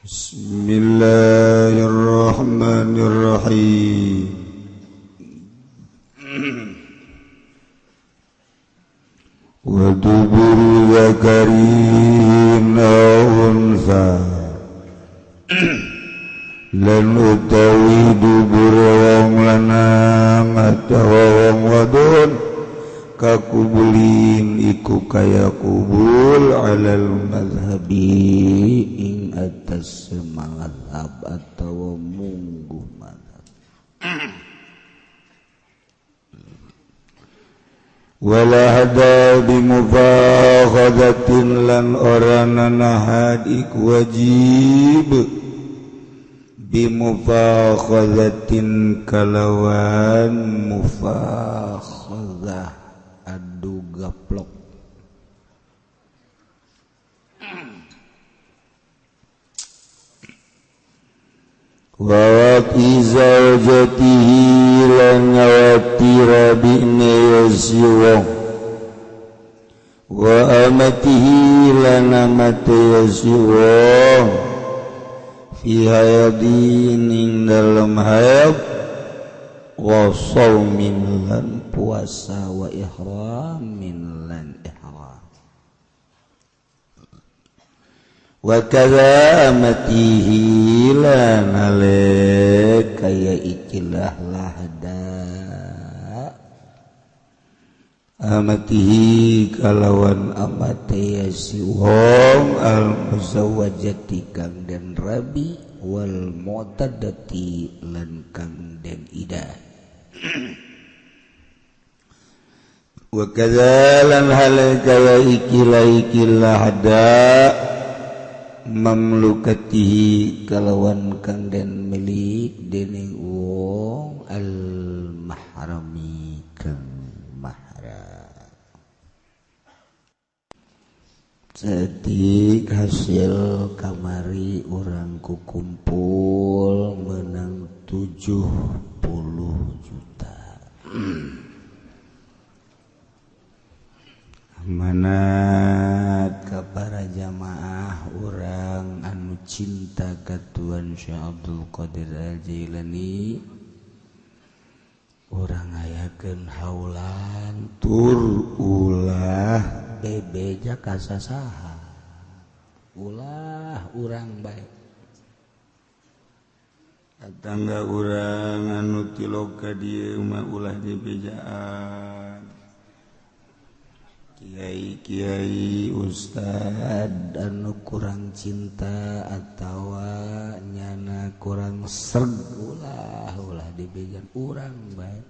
Bismillahirrahmanirrahim. Wa duburu zakarin unsa lan utawi dubur wong lanang atawa wong wadon kakubulin iku kaya kubul alal mazhabi ing atas mazhab atawa mungguh mazhab. Wala hada bimufakhadatin lan ora nanahad iku wajib bimufakhadatin kalawan mufakhadah adu gaplok. Wa wati zaujatihi lan ngawati rabine yasiwa wa amatihi lan amate yasiwa fi hayadin ing dalem hayad wa saumin lan puasa wa ihramin lan ihram wa kadza amatihi lan ale kaya ikilah lahda amatihi kalawan amate si wong al muzawwajati kang den rabi wal mu'tadati lan kang den idah. Wa kadza lan hale kaya ikilah ikilah da mamlukatihi kalawan kang den milik dening wong al mahrami kang mahram. Setik hasil kamari urang kukumpul menang 70 juta. Amanat ka para jamaah urang anu cinta ka Tuan Syekh Abdul Qadir Al-Jailani, urang ngayakeun haulan tur ulah bebeja ka sasaha, ulah urang bae. Tetangga urang anu tilok ka dieu mah ulah dibejaan. Kiai-kiai ustad anu kurang cinta atawa nyana kurang serg ulah ulah dibejan urang bae.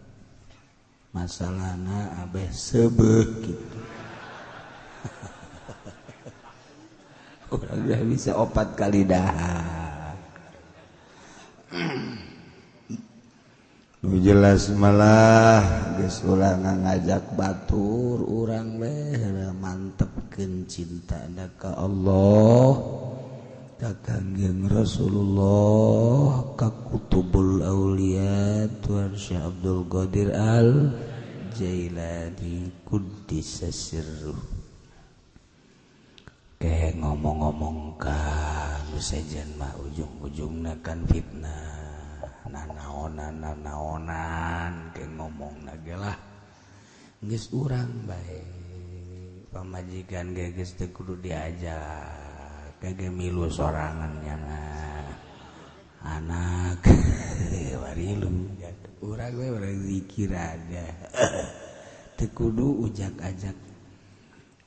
Masalahna abeh seubeuh kitu. Urang udah bisa 4 kali dahar. Nu jelas malah geus ulah ngajak batur urang we mantepkeun cintana ka Allah, ka Kangjeng Rasulullah, ka Kutubul Aulia Tuan Syekh Abdul Qadir Al Jailani Quddisa sirruh. Kayak ngomong-ngomong kan sejen mah ujung-ujungna kan fitnah. Nanaonan nanaonan ke ngomong ge lah geus urang bae pamajikan ge geus teu kudu diajak ge milu sorangan nyana anak warilu urang we urang zikir aja teu kudu ujak-ajak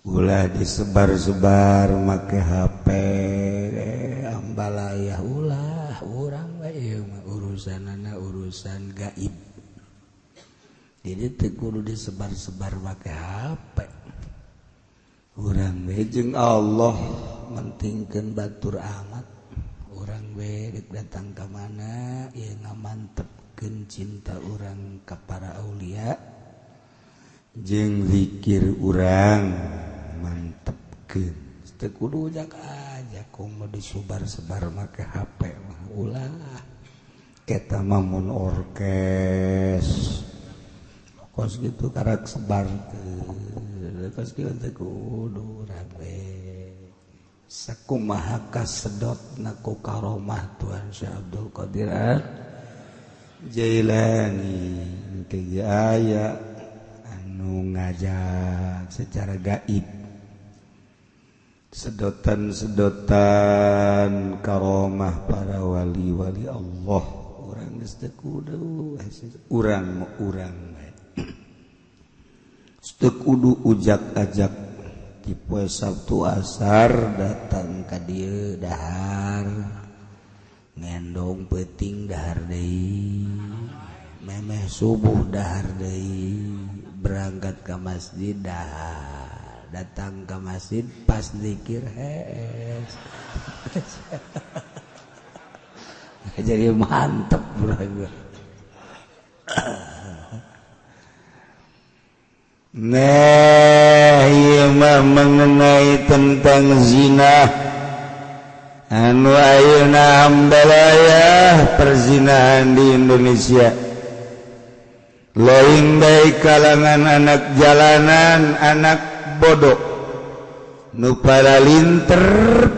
ulah disebar-sebar make HP ambalayah ulah urang we mah urusanana urusan gaib. Jadi teu kudu disebar-sebar make HP. Urang we jeung Allah mentingkeun batur amat. Urang we deuk datang ka mana ieu ngamantepkeun cinta urang ka para aulia jeung zikir urang mantepkeun. Teu kudu ujak aja komo disebar-sebar make HP mah ulah. Eta mah mun orkes kos gitu karak sebar kos kieu teh kudu rame. Sakumaha kasedot na ku karomah Tuhan Syekh Abdul Qadir Jailani teu aya anu ngajak secara gaib sedotan-sedotan karomah para wali-wali Allah. Urang geus teu kudu urang urang bae teu kudu ujak-ajak di poe Sabtu asar datang ka dieu dahar ngendong peuting dahar deui memeh subuh dahar deui berangkat ka masjid dahar datang ke masjid pas zikir hees. Jadi mantep bro. Nah ieu mah mengenai tentang zina anu ayeuna ambalaya perzinahan di Indonesia. Lain bae kalangan anak jalanan, anak bodoh nu para linter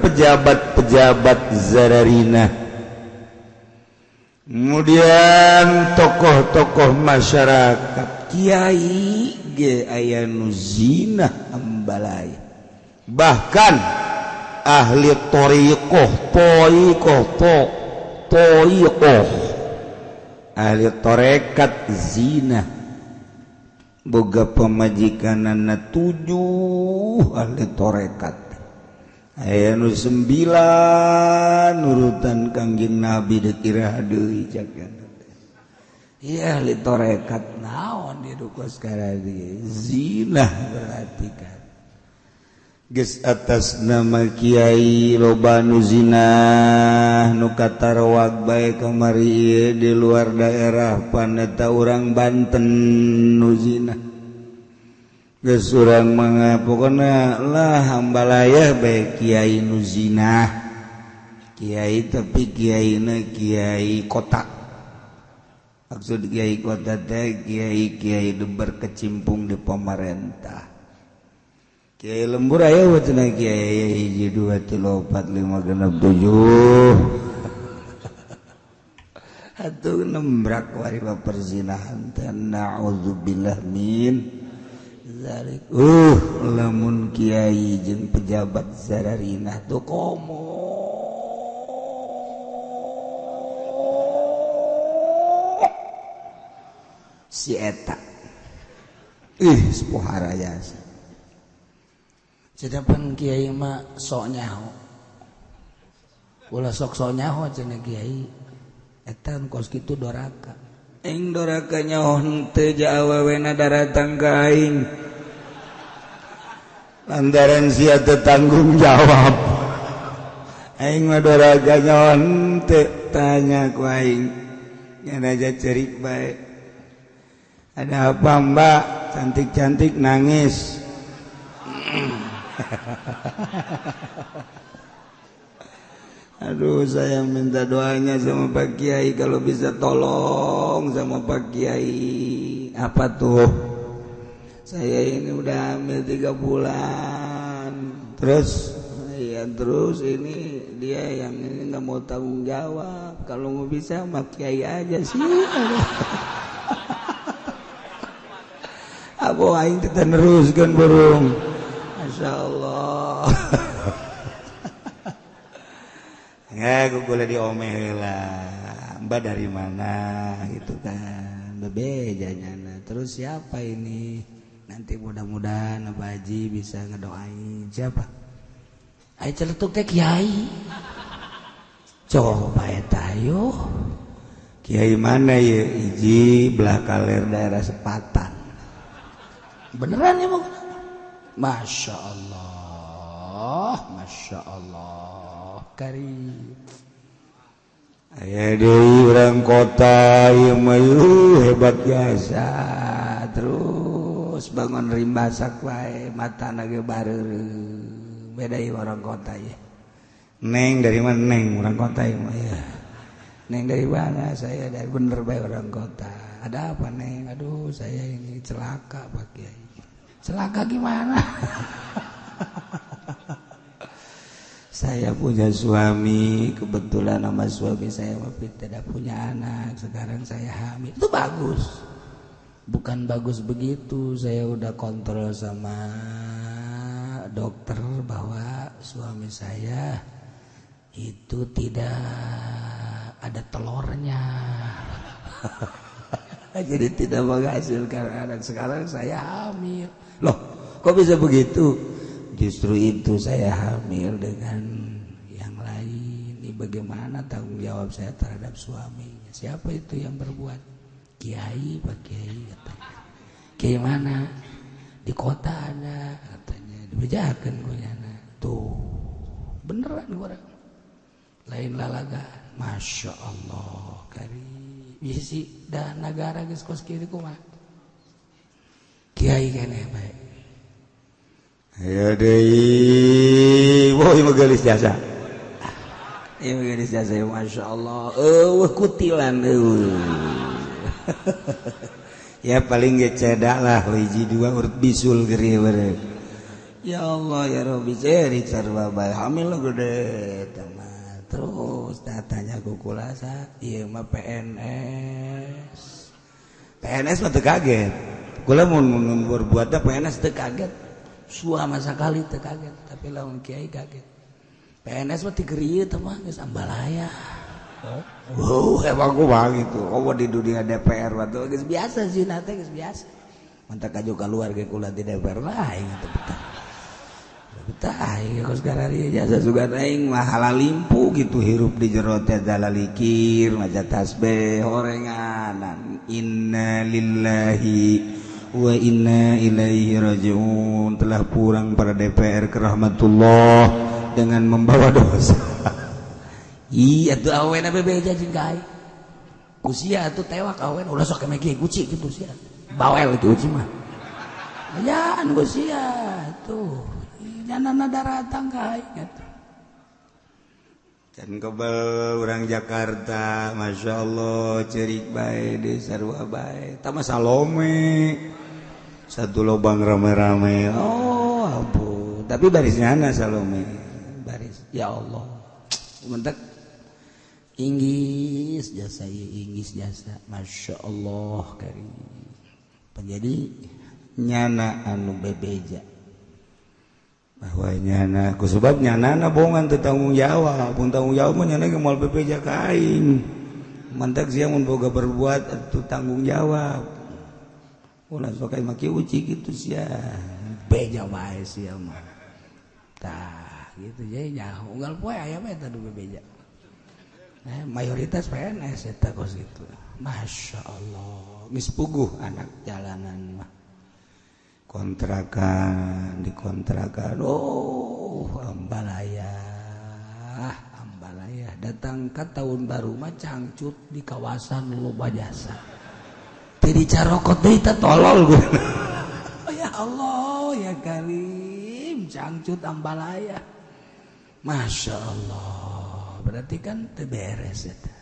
pejabat-pejabat zararina, kemudian tokoh-tokoh masyarakat, kiai ge aya nu zina ambalaya, bahkan ahli thariqah, thariqah, ahli tarekat zina boga pamajikanana 7 ahli tarekat aya nu 9 nurutan Kangjeng Nabi deuk iraha deui jagan. Ieu ahli tarekat naon di duka sekarang zina berarti kan geus atas nama kiai loba nu zina nu katarawag bae kamari ieu di luar daerah paneta urang Banten nu zina geus urang mah pokona lah hambalaya bae kiai nu zina kiai tapi kiaina kiai kota. Maksud kiai kota teh kiai-kiai nu berkecimpung di pemerintah. Kiai lembur aya cenah kiai 1 2 3 4 5 6 7. Atuh nembrak wari perzinahan teh naudzubillah min zalik. Lamun kiai jeung pejabat zararinah tuh komo si eta. Ih, sepohara jasa. Sedangkan kiai mah sok nyaho. Ulah sok-sok nyaho cenah kiai. Eta kos kitu doraka. Aing doraka nyaho henteu ja awewena daratang ka aing. Lantaran sia teu tanggung jawab. Aing mah doraka nyaho henteu tanya ku aing. Ngan aja cerik bae. Ada apa mbak? Cantik-cantik nangis. Aduh, saya minta doanya sama Pak Kiai, kalau bisa tolong sama Pak Kiai. Apa tuh? Saya ini udah hamil 3 bulan. Terus, ya terus ini dia yang ini nggak mau tanggung jawab. Kalau mau bisa sama Kiai aja sih. Abu aing teh neruskeun burung. Masya Allah. Ya, gue boleh diomeh lah. Mbak dari mana gitu kan. Bebeja nyana. Terus siapa ini? Nanti mudah-mudahan Abah Haji bisa ngedoain. Siapa? Ayo celetuk teh kiai. Coba eta ayo. Kiai mana ya? Iji belah kaler daerah Sepatan. Beneran ya mau? Masya Allah, Masya Allah, karim. Aya deui urang kota ieu mah hebat biasa. Terus bangun rimbasak wae matana ge bareureum. Beda ieu orang kota ieu. Neng dari mana neng orang kota ieu mah ya. Neng dari mana? Saya dari bener bae orang kota. Ada apa neng? Aduh saya ini celaka Pak Kiai. Celaka gimana? Saya punya suami, kebetulan sama suami saya tidak punya anak, sekarang saya hamil. Itu bagus. Bukan bagus begitu, saya udah kontrol sama dokter bahwa suami saya itu tidak ada telurnya. Jadi tidak menghasilkan anak. Sekarang saya hamil. Loh, kok bisa begitu? Justru itu saya hamil dengan yang lain. Ini bagaimana tanggung jawab saya terhadap suaminya? Siapa itu yang berbuat? Kiai, Pak Kiai katanya. Kiai mana? Di kota ada katanya. Dibejakeun ku nyana. Tuh, beneran orang. Lain lalaga. Masya Allah, kari. Bisi dah nagara geus kos kieu kumaha? Kiai keneh bae. Ayo deui, woi mah jasa. Ieu mah geulis jasa, Masya Allah. Eueuh kutilan eueuh. Ya paling ge cedak lah hiji dua urut bisul geri beureum. Ya Allah ya Rabbi, ceri sarua bae hamil gede mah. Terus datanya ku kulasa, ieu mah PNS. PNS mah teu kaget. Kula mun berbuatna PNS teu kaget. Suama sakali teu kaget, tapi lamun kiai kaget. PNS mah tigeri teh mah geus ambalaya. Oh, emang kumaha gitu. Oh, di dunia DPR mah tuh geus biasa zina teh geus biasa. Mantak kaju keluar ge kula di DPR lah aing teh betah. Betah aing kos garari jasa sugan aing mah halalimpu gitu hirup di jero teh dalalikir maca tasbih horenganan. Inna lillahi wa inna ilaihi rajiun. Telah pulang para DPR ke rahmatullah dengan membawa dosa. Iya tuh awena bebeja jeung ka aing. Ku sia atuh tewak awena ulah sok keme kieu guci kitu sia. Bawel kieu guci mah. Ayaan ku sia tuh. Nyanana daratang ka aing atuh. Can kebel urang Jakarta, Masya Allah, cerik bae deui sarua bae. Tah mah Salome. Satu lobang rame-rame. Oh, ampun. Tapi barisnya ana Salome. Baris. Ya Allah. Mentek inggis jasa ieu inggis jasa. Masya Allah karim. Menjadi nyana anu bebeja. Bahwa nyana ku sebab nyana bongan teu tanggung jawab, mun tanggung jawab mah nyana ge moal bebeja ka aing. Mantak sia mun boga berbuat atuh tanggung jawab. Ulah sok aya make uci kitu sia. Beja wae sia mah. Tah gitu jadi nyaho unggal poe aya mah eta nu bebeja. Nah, mayoritas PNS eta kos kitu. Masya Allah, geus puguh anak jalanan mah. Kontrakan, dikontrakan. Oh, ambalaya, ambalaya. Datang ke tahun baru mah cangcut di kawasan loba jasa. Teu dicarokot deui teh tolol gue. Oh, ya Allah, ya Karim, cangcut ambalaya. Masya Allah, berarti kan teu beres eta.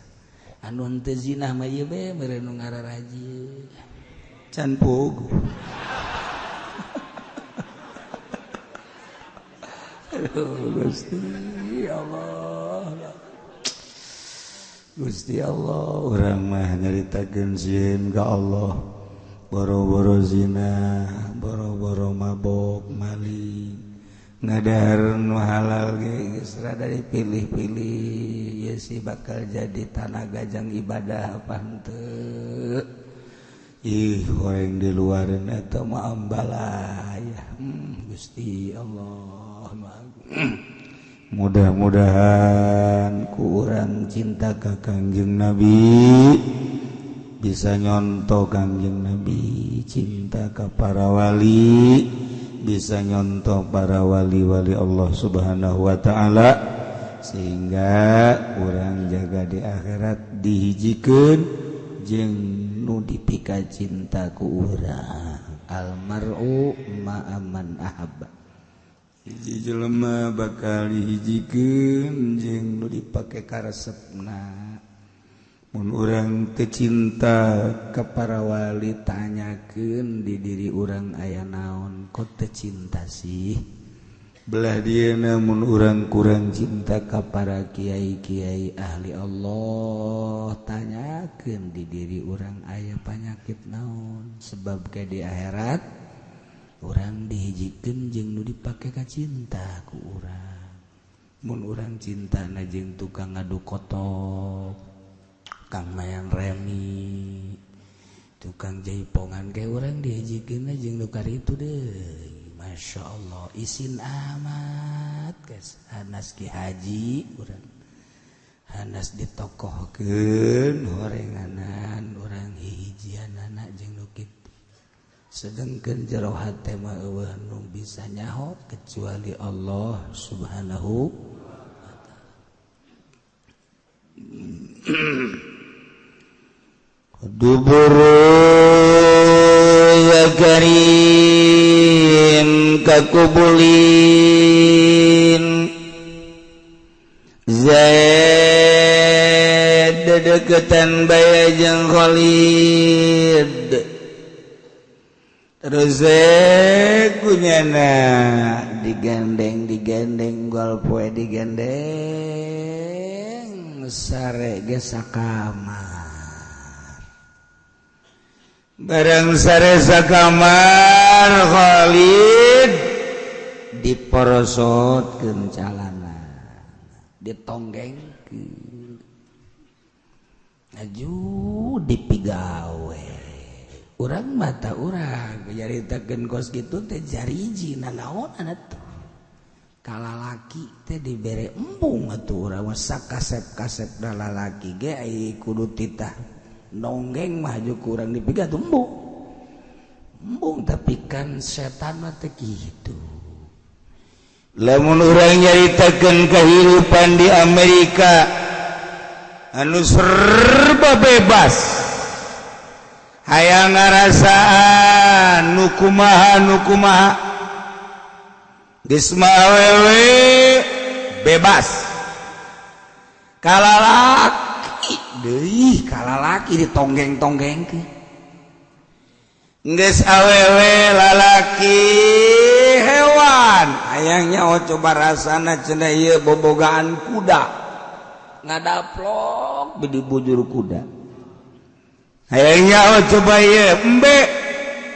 Anu teu zina mah ieu be meureun nu ngararaji. Can puguh. Aduh, Gusti Allah. Gusti Allah, urang mah nyaritakeun sieun ka Allah. Boro-boro zina, boro-boro mabok, maling, ngadahar nu halal ge geus rada dipilih-pilih, ieu sih bakal jadi tanaga jang ibadah apa henteu. Ih, horeng di luareun eta mah ambalaya. Gusti Allah. Mudah-mudahan ku urang cinta ka Kangjeng Nabi, bisa nyontoh Kangjeng Nabi, cinta ka para wali, bisa nyontoh para wali-wali Allah Subhanahu wa taala, sehingga urang jaga di akhirat dihijikeun jeung nu dipika cinta ku urang. Almar'u ma'aman ahabba. Hiji jelema bakal dihijikeun jeung nu dipake karesepna. Mun urang teu cinta ka para wali, tanyakeun di diri urang aya naon, kok teu cinta sih? Belah dia namun urang kurang cinta ka para kiai-kiai ahli Allah, tanyakeun di diri urang aya panyakit naon, sebab ke di akhirat urang dihijikeun jeung nu dipake ka cinta ku urang. Mun urang cinta na jeung tukang ngadu kotok, kang mayan remi, tukang jaipongan ge urang dihijikeun jeung nu karitu deui. Masya Allah, isin amat guys. Hanas ki haji urang, hanas ditokohkeun horenganan urang hihijianana jeung nu kitu. Sedengkeun jero hate mah eueuh nu bisa nyaho kecuali Allah Subhanahu wa taala. Dubur ya karim kakubulin Zaid dedeketan bae jeung Khalid terus kunyana digandeng digandeng gol poe digandeng sare ge sakamar. Barang sare sakamar Khalid diporosotkeun calana, ditonggengkeun, aju dipigawe. Urang mata urang nyaritakeun kos kitu teh jariji nanaonan atuh. Kalalaki teh dibere embung atuh urang mah sakasep-kasep da lalaki ge ai kudu titah nonggeng mah ju kurang dipiga embung. Embung tapi kan setan mah teh kitu. Lamun urang nyaritakeun kehidupan di Amerika anu serba bebas, hayang ngarasaan nu kumaha nu kumaha, geus mah awewe bebas, kalalaki deui kalalaki ditonggeng-tonggengkeun, geus awewe lalaki hewan hayangnya oh coba rasana cenah ieu bobogaan kuda ngadaplok di bujur kuda, hayangnya oh coba ieu embe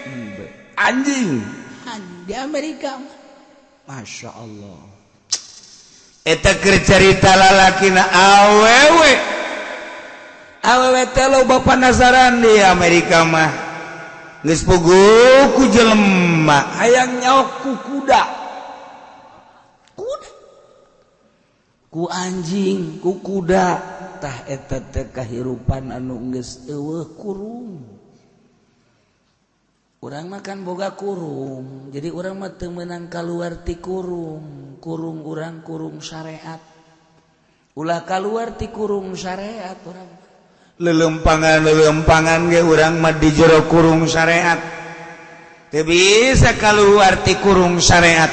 embe anjing di Amerika. Masya Allah, eta keur carita lalakina awewe awewe teh loba panasaran di Amerika mah geus puguh ku jelema hayang nyaok ku kuda, kuda ku anjing ku kuda. Tah eta teh kahirupan anu geus eueuh kurung. Urang mah kan boga kurung, jadi urang mah teu meunang kaluar ti kurung, kurung urang kurung syariat. Ulah kaluar ti kurung syariat urang. Lelempangan-lelempangan ge urang mah di jero kurung syariat. Teu bisa kaluar ti kurung syariat.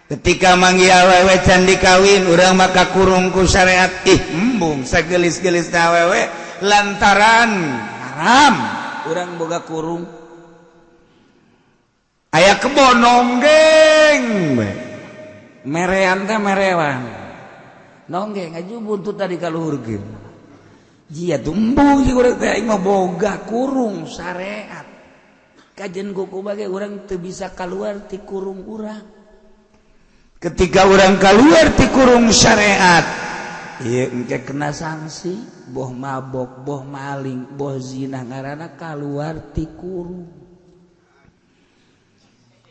Ketika manggih awewe can dikawin, urang mah kakurung ku syariat. Ih, embung sagelis-gelisna awewe lantaran haram urang boga kurung. Aya kebon nonggeng merean teh merewan nonggeng aju buntut tadi kaluhurkeun jia tumbuh si urang teh aing mah boga kurung syariat. Kajen kuku bage urang teu bisa kaluar ti kurung urang. Ketika urang kaluar ti kurung syariat ieu engke kena sanksi, boh mabok, boh maling, boh zina, ngaranna kaluar ti kurung.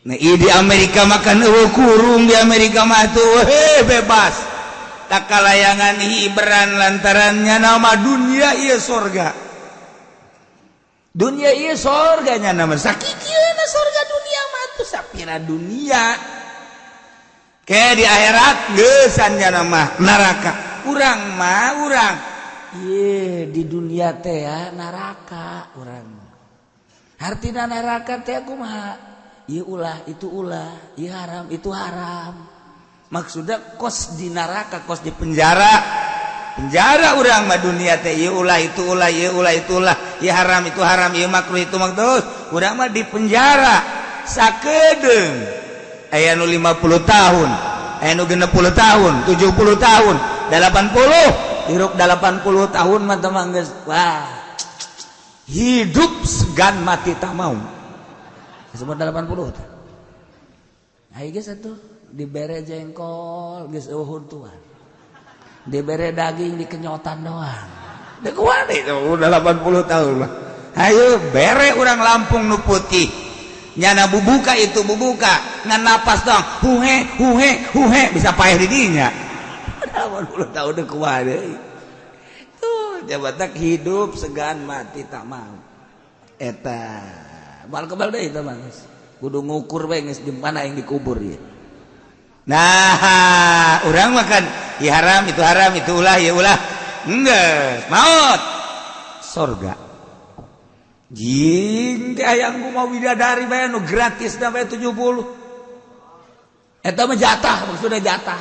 Nah, di Amerika makan eueuh kurung, di Amerika mah tuh bebas. Tak kalayangan hiberan lantarannya nama dunia ieu sorga. Dunia ieu sorganya nama sakikieuna sorga dunia mah tuh sapira dunia. Ke di akhirat geusan nya nama neraka. Urang mah urang ieu di dunia teh ya neraka urang. Hartina neraka teh kumaha? Ieu ulah, itu ulah, ieu haram, itu haram. Maksudnya kos di neraka, kos di penjara. Penjara urang mah dunia teh ieu ulah, itu ulah, ieu ulah, itu ulah, ieu haram, itu haram, ieu makruh, itu makruh. Urang mah di penjara sakedeung. Aya nu 50 tahun, aya nu 60 tahun, 70 tahun, 80, hirup 80 tahun mah teh geus wah. Hidup segan mati tak mau. Semua 80 teh. Ayo geus atuh dibere jengkol geus eueuh huntuan. Dibere daging dikenyotan doang. Dek wani udah 80 tahun mah. Ayo bere urang Lampung nu putih. Nyana bubuka itu bubuka ngan napas dong huhe huhe huhe bisa paeh di dinya. 80 tahun dek wani. Tuh jabatan hidup segan mati tak mau. Eta bal kebal deui eta mah geus. Kudu ngukur bae geus di mana yang dikubur ieu. Nah, urang makan ya haram itu ulah ya ulah. Enggeus, maut. Sorga. Jing teh hayang ku mau bidadari bae nu gratis da bae 70. Eta mah jatah, maksudnya jatah.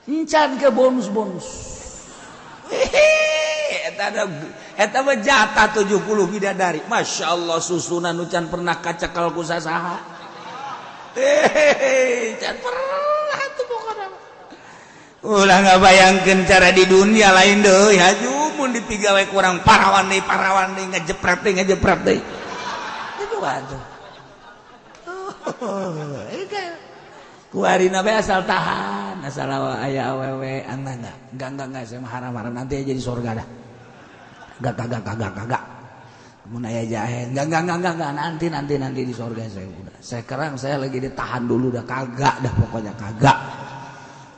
Encan ke bonus-bonus. Eta mah jatah 70 bidadari. Masya Allah susunan nu can pernah kacakal ku sasaha. Can pernah tuh pokoknya. Ulah ngabayangkeun cara di dunia lain deui haju mun dipigawe kurang parawan deui ngejepret deui. Itu waduh. Oh, kuarina bae asal tahan, asal aya awewe enggak saya mah haram-haram nanti aja di surga dah. Enggak. Mun aya jahe, enggak nanti di surga saya udah. Sekarang saya lagi ditahan dulu dah kagak dah pokoknya kagak.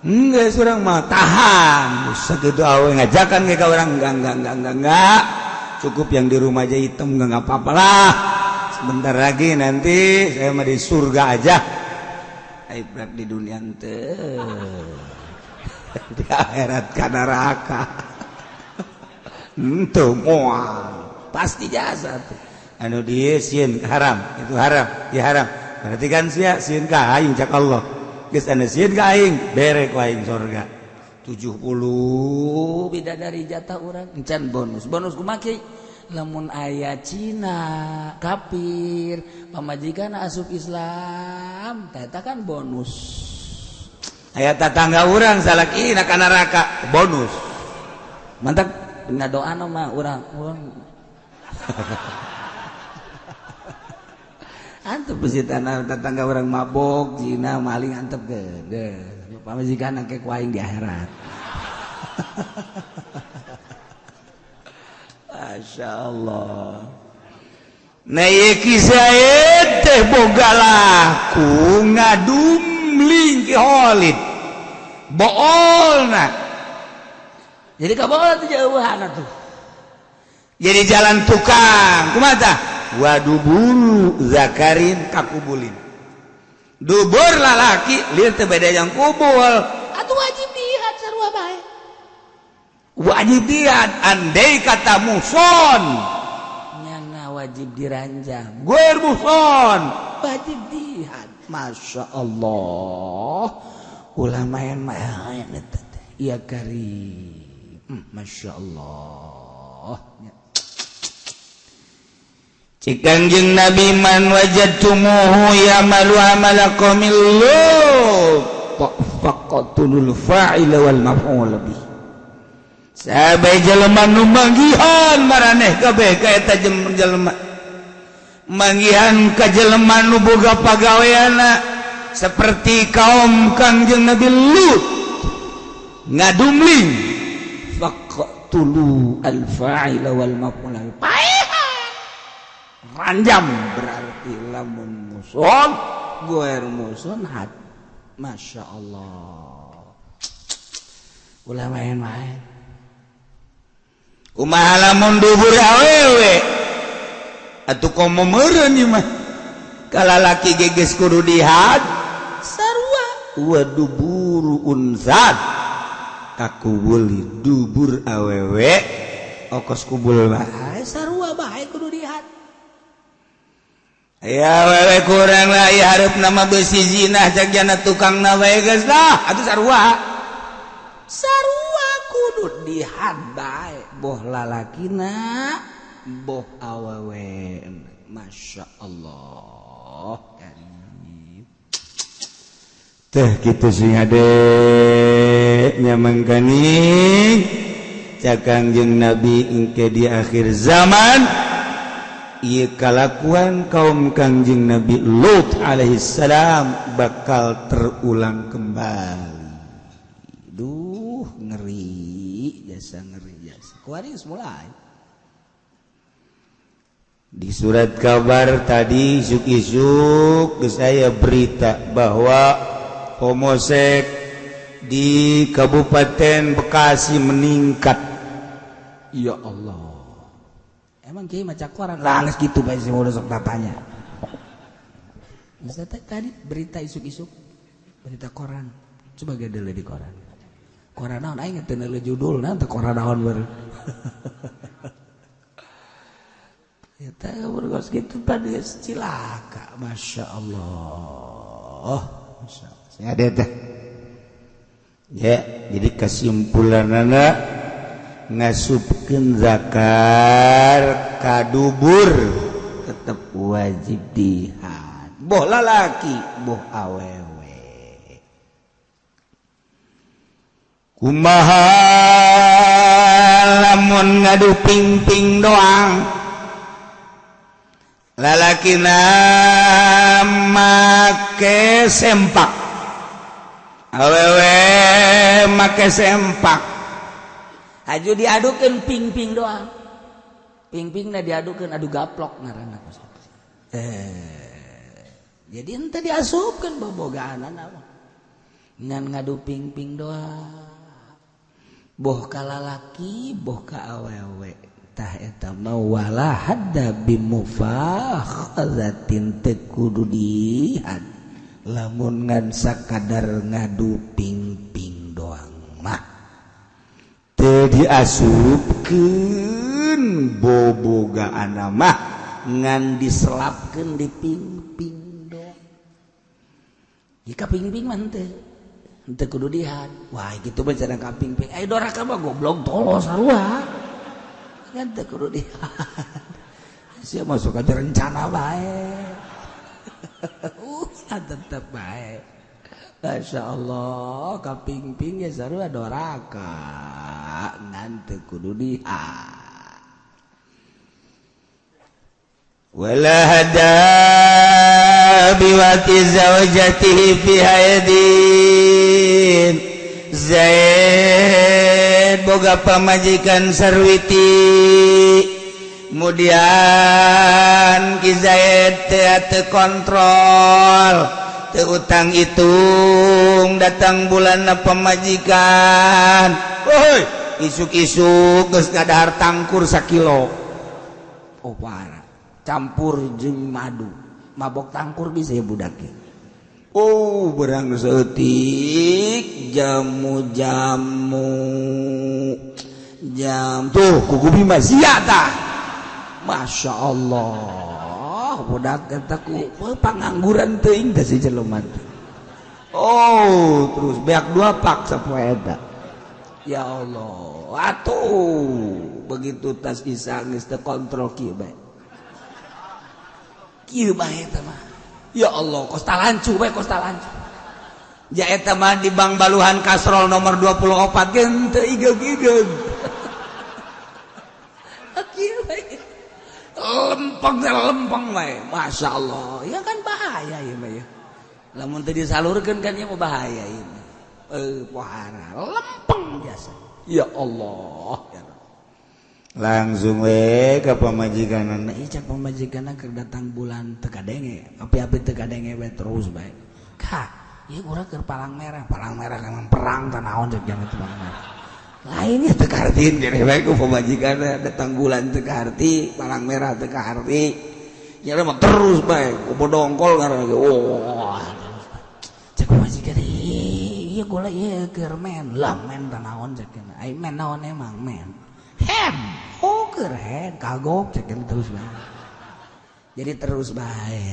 Enggak surang mah tahan. Segitu awe ngajakan ke orang enggak. Cukup yang di rumah aja hitam enggak apa-apa lah. Sebentar lagi nanti saya mah di surga aja. Aib di dunia ente. Di akhirat ka neraka. Henteu moal. Pasti jasa tuh. Anu dieu sieun haram, itu haram, ya haram. Berarti kan sia sieun ka aing cak Allah. Geus anu sieun ka aing, bere ku aing surga. 70 bidadari jatah urang encan bonus. Bonus kumaha kiai? Lamun aya Cina kafir, pamajikan asup Islam, eta kan bonus. Aya tatangga urang salakina ka neraka, bonus. Mantap ngadoana mah urang antep besi tanah tetangga orang mabok zina maling antep gede pamajikan ke ku aing di akhirat. Masya Allah. Nah ieu Ki Zaid teh boga laku ngadumling Ki Khalid boolna jadi kabool teh jauhan atuh jadi jalan tukang kumaha tah waduburu zakarin kakubulin dubur lalaki lieur teh beda yang kubul atuh wajib dihad sarua bae wajib dihad andai kata muson nyana wajib diranjang gue muson wajib dihad. Masya Allah ulah main-main eta teh ya karim. Masya Allah. Cikangjeng Nabi man wajadtumuhu ya'malu amala qaumil lut faqatulul fa'ila wal maf'ul bih. Sabe jelema nu manggihan maraneh kabeh ka eta jelema. Manggihan ka jelema nu boga pagaweana seperti kaum Kangjeng Nabi Lut ngadumling faqatulu al fa'ila wal maf'ul bih. Ranjam berarti lamun muson goer muson hat. Masya Allah ulah main-main kumaha lamun dubur awewe atuh komo meureun ieu mah kalalaki geges kudu dihad sarua wa duburu unsad kakubul dubur awewe okos kubul bae sarua bae kudu dihad. Ya wewe kurang lah ya hareup nama besi zina jagjana tukang na bae geus lah atuh sarua sarua kudu dihad bae boh lalakina boh awewe. Masya Allah karim. Teh kitu sing ade nya mangkaning cak Kangjeng Nabi engke di akhir zaman ieu kalakuan kaum Kangjeng Nabi Lut alaihi salam bakal terulang kembali. Duh ngeri jasa ngeri jasa. Kuari geus mulai. Di surat kabar tadi isuk-isuk geus aya berita bahwa homosek di Kabupaten Bekasi meningkat. Ya Allah. Emang kiai maca koran lah geus kitu bae sih udah sok tatanya. Bisa tadi berita isuk-isuk berita koran. Coba gede di koran. Koran naon aing teu neuleuh judulna teh koran naon baru. Ya teh geus kitu tadi cilaka Masya Allah. Masya Allah. Saya ada teh. Ya, jadi kesimpulanana ngasupkeun zakar kadubur tetep wajib dihad. Boh lalaki, boh awewe. Kumaha lamun ngadu ping-ping doang. Lalakina make sempak. Awewe make sempak. Aju diadukeun ping-ping doang. Ping-pingna diadukeun adu gaplok ngaranna. Jadi henteu diasupkeun bobogaanana mah. Ngan ngadu ping-ping doang. Boh ka lalaki, boh ka awewe. Tah eta mah wala hadda bimufakhazatin teu kudu dihad. Lamun ngan sakadar ngadu ping-ping doang mah. Teu diasupkeun bobogaanana mah ngan diselapkeun di ping-ping doang. Jika ping-ping mah henteu kudu dihad. Wah kitu mah cenah ka ping-ping. Ai doraka mah goblok tolol sarua. Ngan teu kudu dihad. Sia masuk aja rencana bae. Tetep bae. Masya Allah, ka ping-ping ya sarua doraka. Ngan teu kudu dihad. Wala hada biwati zawjatihi fi haidin. Zaid boga pamajikan sarwiti. Kemudian Ki Zaid teu kontrol, teu utang hitung, datang bulan pamajikan. Woi, isuk-isuk geus ngadahar tangkur sakilo. Oh parah. Campur jeung madu. Mabok tangkur bisa ya budak. Oh, berang seutik jamu-jamu. Jam tuh kuku bima sia tah. Masya Allah, budak eta ku pangangguran teuing teh si jelema teh. Oh, terus beak dua pak sapoe eta. Ya Allah, atuh begitu tas isa geus teu kontrol kieu bae. Kieu bae eta mah. Ya Allah, kosta lancu bae kosta lancu. Ja eta mah di Bank Baluhan Kasrol nomor 24 ge teu igeug-igeug. Kieu bae. Lempeng lempeng bae. Masya Allah, ya kan bahaya ieu mah ya. Lamun teu disalurkeun kan ieu mah bahaya ieu. Pohara lempeng biasa. Ya Allah, ya Rabb. Langsung we ka pamajikanna. Ieu cak pamajikanna keur datang bulan teu kadenge, api-api teu kadenge we terus bae. Ka, ieu urang keur palang merah emang perang tah naon cek jangan teu palang merah. Lainnya teu kahartiin jadi bae ku pamajikanna datang bulan teu kaharti, palang merah teu kaharti. Nya mah terus bae ku bodongkol ngaranna ge. Wah. Cek pamajikan ieu gula ieu keur men, lah men tah naon cek. Ai men naon emang men. Head, oh keur head kagok cek terus bae. Jadi terus bae.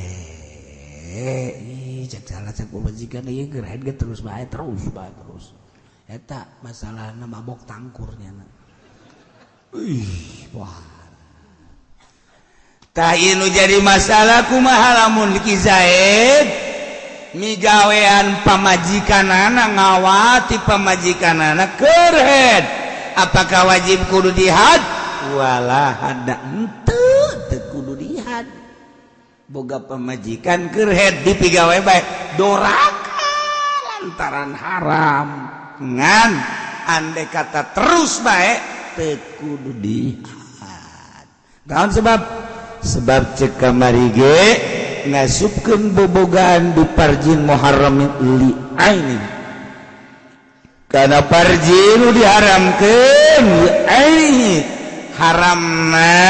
Ih cek salah cek pamajikan ieu keur head ge terus bae terus bae terus. Eta masalahna mabok tangkurnya na. Ih, wah. Tah ieu nu jadi masalah kumaha lamun Ki Zaid Migawean pamajikanana ngawati pamajikanana keur head. Apakah wajib kudu dihad? Wala hada henteu teu kudu dihad. Boga pamajikan keur head dipigawe bae doraka lantaran haram. Ngan andai kata terus bae teu kudu dihad. Naon sebab? Sebab cek kamari ge ngasupkeun bobogaan di parjin muharram li aini. Kana parjin nu diharamkeun li aini haramna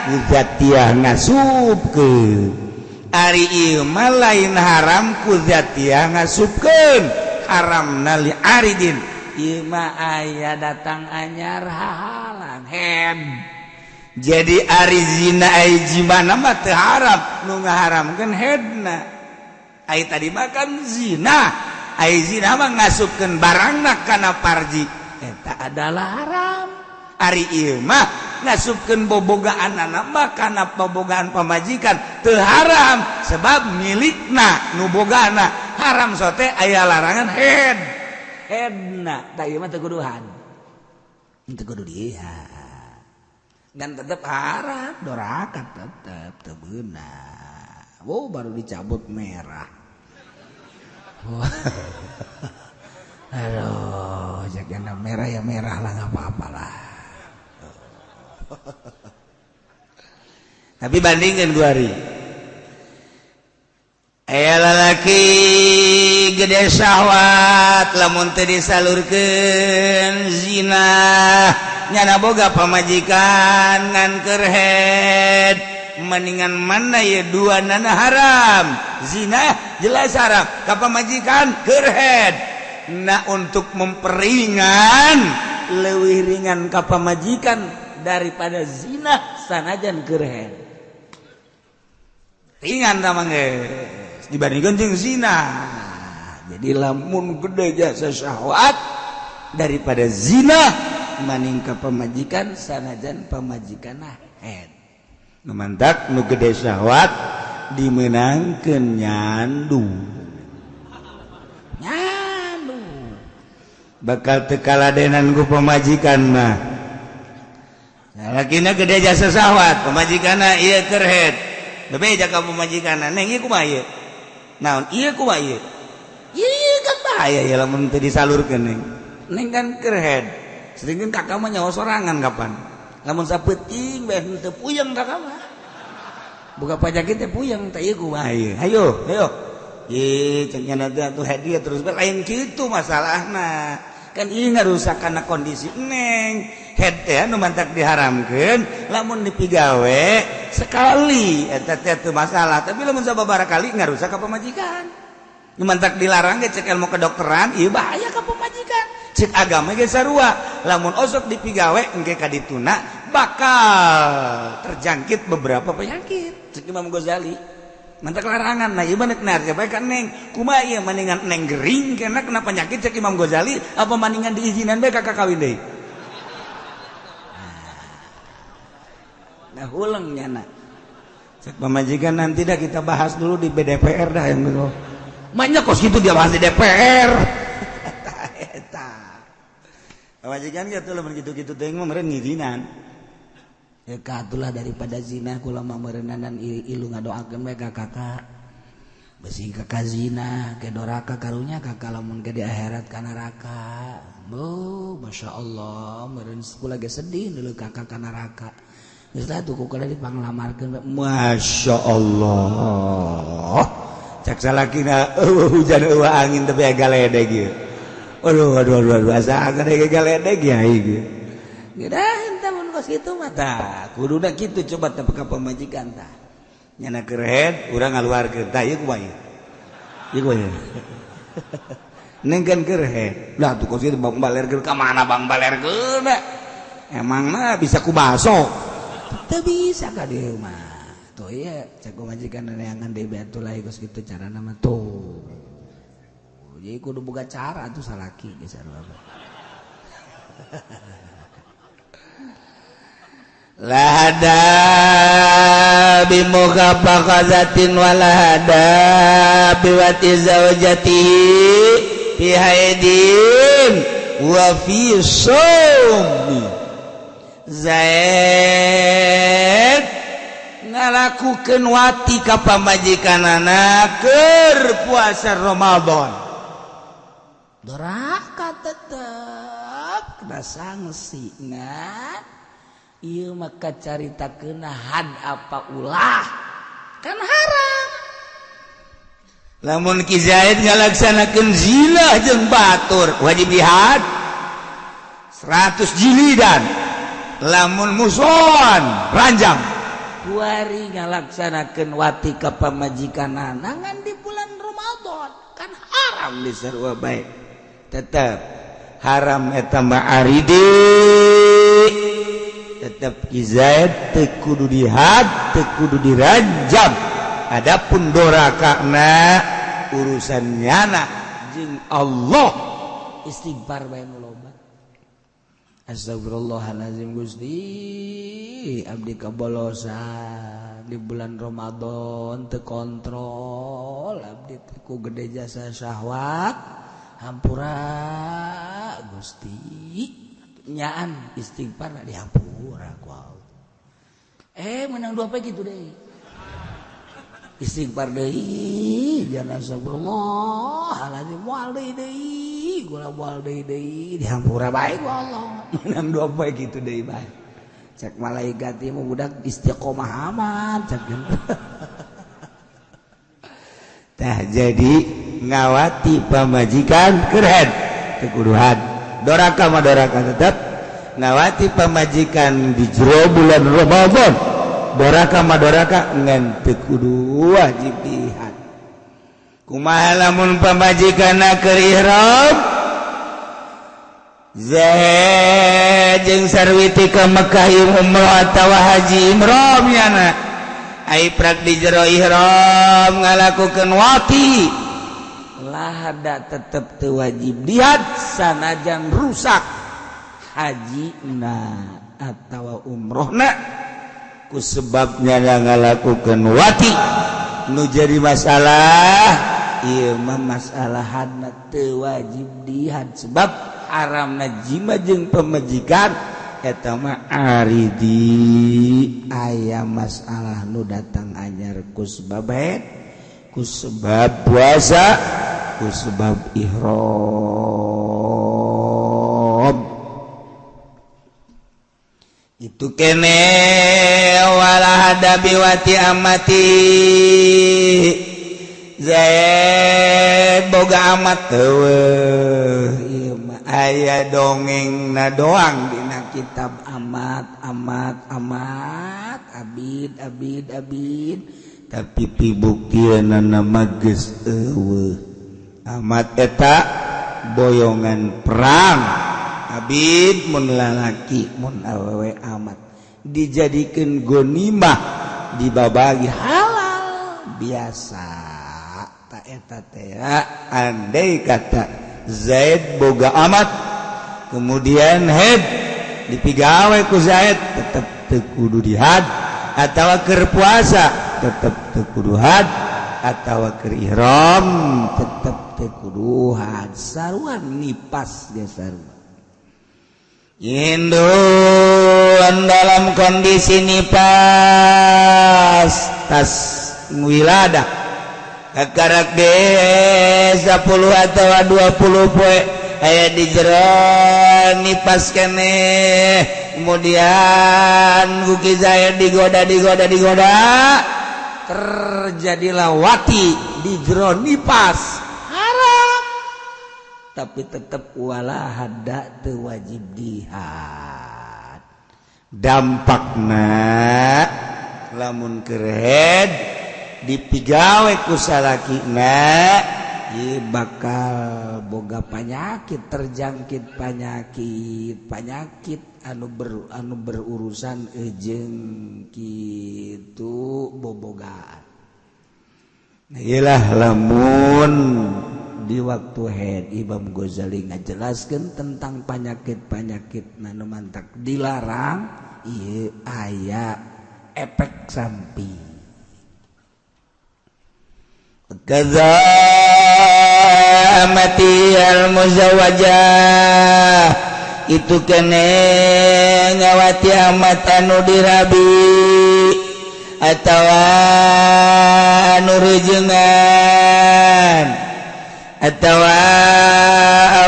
ku zatiah ngasupkeun. Ari ieu mah lain haram ku zatiah ngasupkeun, haramna li aridin. Ieu mah aya datang anyar hahalang head. Jadi ari zina ai jimana mah teu haram, nu ngaharamkeun headna. Ai tadi mah kan zina, ai zina mah ngasupkeun barangna kana parji, eta adalah haram. Ari ieu mah ngasupkeun bobogaanana mah kana bobogaan pamajikan teu haram sebab milikna nu bogana haram sote aya larangan head. Headna tah ieu mah teu kuduhan. Teu kudu dihad. Dan tetap haram, doraka tetap teu beunang. Wow, baru dicabut merah. Aduh, jangan merah ya merah lah, nggak apa-apa lah. Tapi bandingkan dua hari. Aya lalaki gede syahwat lamun teu disalurkeun zina. Nyana boga pamajikan ngan keur head, mendingan mana ya dua nana haram. Zina jelas haram, ka pamajikan keur head. Nah untuk memperingan leuwih ringan ka pamajikan daripada zina sanajan keur head. Ringan tamang geus dibandingkeun jeung zina. Jadi lamun gede jasa syahwat daripada zina maning ka pamajikan sanajan pamajikan head. Nu mantak nu gede syahwat dimenangkeun nyandu. Nyandu. Bakal teu kaladenan ku pamajikan mah. Lalakina gede jasa syahwat, pamajikanna ieu keur head. Bebeja ka pamajikanna, "Neng ieu kumaha ieu?" Naon ieu kumaha ieu? Ieu kan bahaya ya lamun teu disalurkeun neng. Neng kan keur head. Sedengkeun kakak mah nyawa sorangan kapan. Lamun sapeuting bae henteu puyeng kakak mah. Buka pajak teh puyeng teh ieu kumaha ieu. Hayo, hayo. Ye cek nya teh atuh hadiah terus bae lain kitu masalahna. Kan ieu ngarusak kana kondisi neng. Head teh nu mantak diharamkeun lamun dipigawe sekali eta teh teu masalah, tapi lamun sababaraha kali ngarusak ka pamajikan. Nu mantak dilarang ge cek ilmu kedokteran ieu bahaya ka pamajikan. Cek agama ge sarua, lamun osok dipigawe engke ka dituna bakal terjangkit beberapa penyakit. Cek Imam Ghazali. Mantak larangan. Nah ieu mah nek bae ka neng. Kumaha ieu mendingan neng gering kena kena penyakit cek Imam Ghazali apa mendingan diizinan bae ka kawin deui. Nah huleng nyana. Cek pamajikan nanti dah kita bahas dulu di BDPR dah yang gitu. Banyak kos gitu dia bahas di DPR. Eta. Pamajikan gitu lamun gitu-gitu teh mah meureun ngizinan. Ya katulah daripada zina kula mah meureunnan ilu ngadoakeun bae ka kakak. Besi kakak zina ke doraka karunya kakak lamun ke di akhirat ka neraka. Bu, Masya Allah, meureun kula ge sedih dulu kakak ka neraka. Geus lah tuh kula dipanglamarkeun. Masya Allah. Cak salakina eueuh hujan eueuh angin tapi aya galedeg ieu. Aduh aduh aduh aduh asa aya galedeg ya ieu. Geus henteu mun kos kitu mah tah. Kuduna kitu coba teh ka pamajikan tah. Nyana keur head urang ngaluarkeun tah ieu kumaha ieu? Ieu kumaha ieu? Neng kan keur head. Lah tuh kos kitu bang balerkeun ka mana bang balerkeun? Emang mah bisa ku baso. Teu bisa ka dieu mah. Tuh iya cek pamajikan neangan deui bae atuh lah geus kitu carana mah tuh. Jadi kudu boga cara atuh salaki geus sarua. Lahada bi mukhafaqatin wala hada bi wati zaujatihi fi haidin wa fi shaumi. Zaid ngalakukeun wati ka pamajikanana keur puasa Ramadan, doraka tetep kena sanksi. Nah ieu maka caritakeun had apa ulah, kan haram. Lamun Ki Zaid ngalaksanakeun zina jeung batur wajib dihad 100 jilidan, lamun musuhan ranjang. Kuari ngalaksanakeun wati ka pamajikanana ngan di bulan Ramadan, kan haram disarua bae, tetep haram eta mah aridi. Tetep Ki Zaid teu kudu dihad, teu kudu dirajam. Adapun dorakana urusan nyana jeung Allah, istighfar bae nu loba. Astagfirullahalazim Gusti, abdi kabolosan di bulan Ramadan teu kontrol, abdi teh ku gede jasa syahwat, hampura Gusti. Nyaan istighfar dihampura ku Allah. Menang dua poe kitu deui. Istighfar deui, jangan astagfirullahalazim moal deui deui, gula moal deui deui, dihampura bae ku Allah. Menang dua poe kitu deui bae. Cek malaikat ieu mah budak istiqomah amat cek. Tah jadi ngawati pamajikan keren teu kudu had. Doraka mah doraka tetep ngawati pamajikan di jero bulan Ramadan. Doraka mah doraka ngan teu kudu wajib dihad. Kumaha lamun pamajikanna keur ihram? Zaid jeung sarwiti ka Mekah umrah atawa haji ihram yana. Ai prak di jero ihram ngalakukeun wati, lahada tetep teu wajib dihad sanajan rusak hajina atawa umrohna ku sebabnya ngalakukeun wati. Nu jadi masalah ieu mah masalah hadna teu wajib dihad sebab haramna jima jeung pamajikan eta mah aridi. Aya masalah nu datang anyar ku sebab haid, ku sebab puasa, ku sebab ihram. Itu kene wala hadabi wati amati. Zaid boga amat eueuh, ieu mah aya dongengna doang dina kitab amat amat amat abid abid abid, tapi pibuktianana mah geus eueuh. Amat eta boyongan perang, abid mun lalaki mun awewe amat dijadikeun gonimah, dibabagi halal biasa. Ta eta teh andai kata Zaid boga amat kemudian head dipigawe ku Zaid tetep teu kudu dihad, atawa keur puasa tetep teu kudu had, atawa keur ihram tetep teu kudu had. Saruan nipas ge sarua. Indun dalam kondisi nipas tas wiladah kakarak ge 10 atau 20 poe aya di jero nipas keneh, kemudian ku Ki Zaid digoda digoda digoda, terjadilah wati di jero nipas haram, tapi tetap wala hada teu wajib dihad. Dampakna lamun keur haid dipigawe ku salakina ieu bakal boga panyakit, terjangkit panyakit panyakit anu berurusan jeung kitu bobogaan. Nah, iyalah lamun di waktu haid Imam Ghazali ngajelaskeun tentang panyakit-panyakit nu mantak dilarang ieu aya Efek samping. Kaza amati al muzawwajah itu kene ngawati amat anu dirabi atawa anu rejengan atawa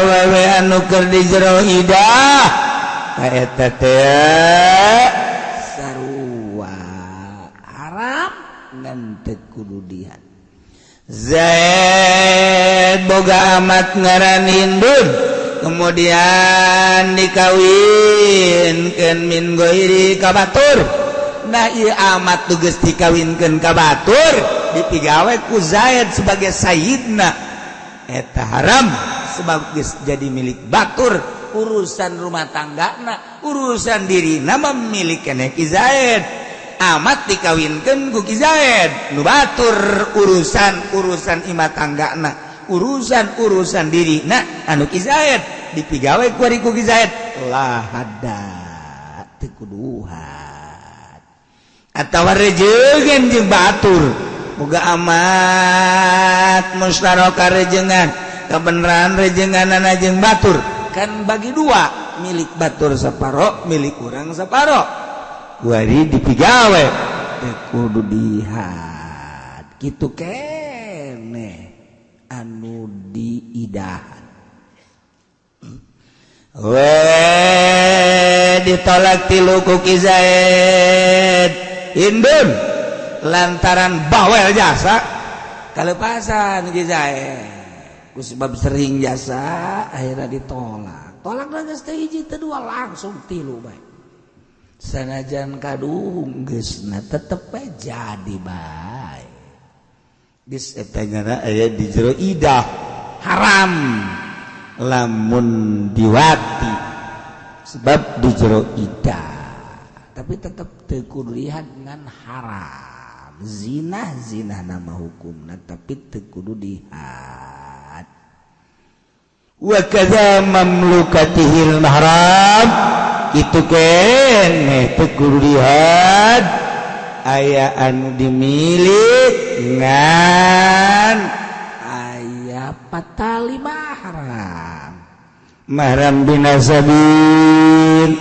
awewe anu keur di jero idah ka eta teh sarua haram ngan teu kudu dihat. Zaid boga amat ngaran Hindun kemudian dikawinkeun min ghairi ka batur. Nah ieu amat nu geus dikawinkeun ka batur dipigawe ku Zaid sebagai sayyidna, eta haram sebab geus jadi milik batur. Urusan rumah tanggana, urusan dirina memilik keneh Ki Zaid. Amat dikawinkeun ku Ki Zaid nu batur urusan-urusan imah tanggana, urusan-urusan dirina anu Ki Zaid dipigawe ku ari ku Ki Zaid lah hada teu kuduhat. Atawa rejeungan jeung batur boga amat mustaraka rejengan kabeneran rejenganana jeung batur kan bagi dua, milik batur saparo milik urang saparo, wari dipigawe teu kudu dihat. Kitu keneh anu diidahan. We ditolak tilu ku Ki Zaid Hindun lantaran bawel jasa kalepasan Ki Zaid ku sebab sering jasa akhirnya ditolak. Tolak geus teu hiji teu dua langsung tilu bae. Sanajan kaduhung geusna tetep bae jadi bae. Geus eta nyana aya di jero idah haram lamun diwati sebab di jero idah, tapi tetep teu kudu lihat ngan haram. Zina zina nama hukumna tapi teu kudu dihat. Wa kadza mamlukatihil mahram itu keneh teu kudu dihat aya anu dimilik ngan aya patali mahram, mahram binasabin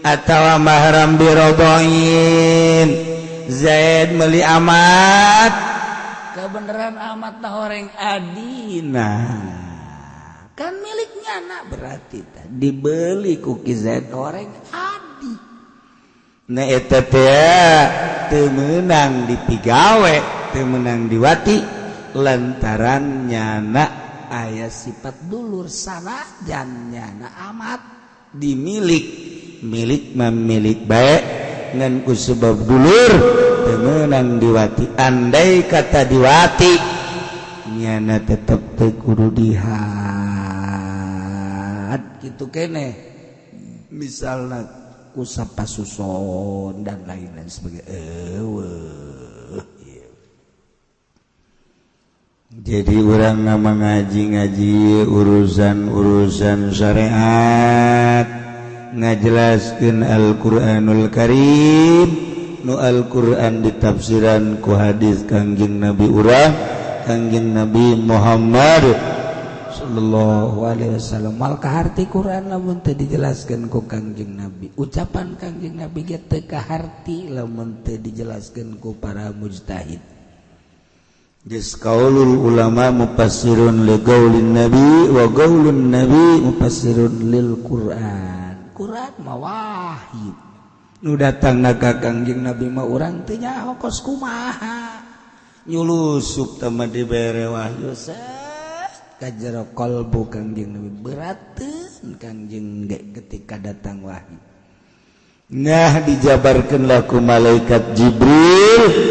atawa mahram birodoin. Zaid meuli amat kebenaran amat na horeng adina kan miliknya nak berarti dibeli ku Ki Zaid horeng adi. Nah eta teh teu meunang dipigawe, teu meunang diwati lantaran nyana aya sifat dulur sanajan nyana amat dimilik, milik memilik bae ngan ku sebab dulur teu meunang diwati. Andai kata diwati nyana tetep teu kudu dihat. Kitu keneh misalna ku sapasuson dan lain-lain sebagai eueuh. Jadi urang ngaji-ngaji urusan-urusan syariat ngajelaskeun Al-Qur'anul Karim, nu Al-Qur'an ditafsiran ku hadis Kangjeng Nabi urang, Kangjeng Nabi Muhammad sallallahu alaihi wasallam. Mal kaharti Quran lamun teu dijelaskeun ku Kangjeng Nabi, ucapan Kangjeng Nabi ge teu kaharti lamun teu dijelaskeun ku para mujtahid. Geus qaulul ulama mufassirun li qaulin nabi wa qaulun nabi mufassirun lil Quran. Quran mah wahyu nu datangna ka Kangjeng Nabi mah urang teu nyaho kos kumaha. Nyulusup teh mah dibere wahyu set ka jero kalbu Kangjeng Nabi, berateun Kangjeng ge ketika datang wahyu. Nah dijabarkeun lah ku malaikat Jibril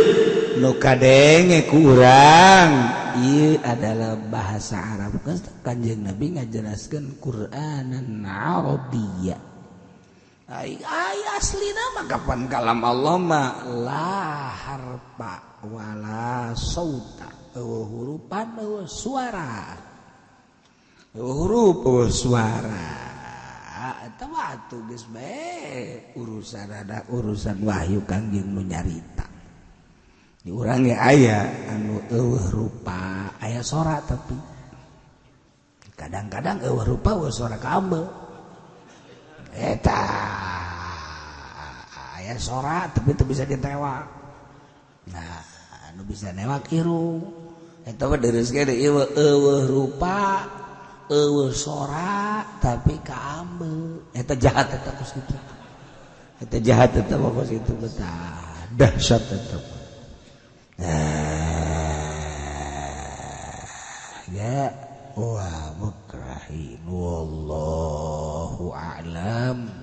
nu kadenge ku urang ieu adalah bahasa Arab. Kanjeng Nabi ngajelaskeun Qur'anan Arabiyya. Ai aslina mah kapan kalam Allah mah la harfa wala sauta, eueuh hurupan eueuh suara, eueuh huruf eueuh suara. sora eta watu geus bae urusan ada urusan wahyu Kangjeng nu nyarita. Di urang ge aya anu eueuh rupa aya sora, tapi kadang-kadang eueuh rupa eueuh sora kaambe. Eta aya sora tapi teu bisa ditewak. Nah, anu bisa newak irung. Eta mah dereus ge eueuh rupa eueuh sora tapi kaambe. Eta jahat eta kos kitu. Eta jahat eta mah kos kitu betah. Dahsyat eta. Ya wah mukrahin wallahu a'lam.